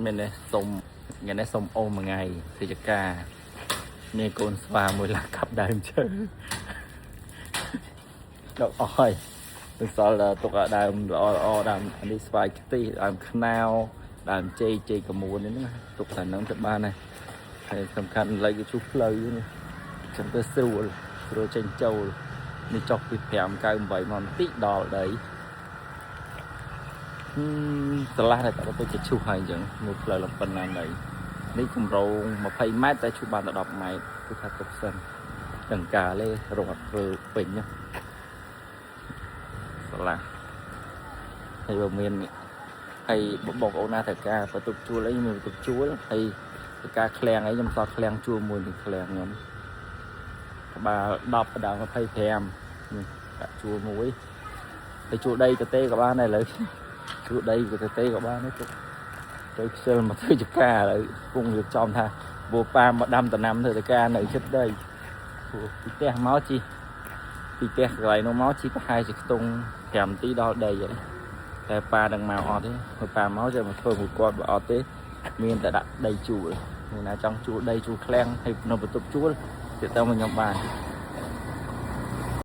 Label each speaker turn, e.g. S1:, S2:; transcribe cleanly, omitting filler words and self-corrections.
S1: មាននេះសុំថ្ងៃនេះសុំអូសមួយថ្ងៃធ្វើចការមានកូនស្វាមួយឡាកាប់ដើមឈើដកអស់ហើយមិនសល់ទុកឲ្យដើមល្អល្អដើមអានេះស្វាយខ្ទិះដើមខ្នោដើមជ័យជ័យកមួននេះណាទុកតែហ្នឹងទៅបានហើយហើយសំខាន់ឥឡូវគេឈូសផ្លូវនេះចឹងទៅស្រួលស្រួលចេញចូលនេះចុះពី598មកបន្តិចដល់ដីហឹមស្រឡះតែទៅគេឈូសហើយអញ្ចឹងមើលផ្លូវឡើងប៉ុណ្ណាណីនេះគម្រោង20ម៉ែត្រតែឈូសបានតែ10ម៉ែត្រគឺថាទុកសិនដង្កាលេរត់ធ្វើពេញណាស្រឡះហើយបើមានហើយបងប្អូនណាត្រូវការបន្ទប់ជួលអីមានបន្ទប់ជួលហើយត្រូវការឃ្លាំងអីខ្ញុំសល់ឃ្លាំងជួលមួយនឹងឃ្លាំងខ្ញុំក្បាល10ដល់25នេះដាក់ជួលមួយហើយជួលដីទៅទេក៏បានដែរឥឡូវជួលដីទៅទេក៏បានដែរទុកទៅខ្ជិលមកធ្វើចការឥឡូវគង់រៀបចំថាបូប៉ាមកដាំដំណាំធ្វើចការនៅចិត្តដីព្រោះពីផ្ទះមកជីពីផ្ទះកន្លែងនោះមកជីប្រហែលជាខ្ទង់5នាទីដល់ដីហើយតែប៉ានឹងមកអត់ទេព្រោះប៉ាមកចាំមកធ្វើមួយគាត់បើអត់ទេមានតែដាក់ដីជួលមានណាចង់ជួលដីជួលឃ្លាំងហើយនៅបន្ទប់ជួលទៀតទៅមកខ្ញុំបាន។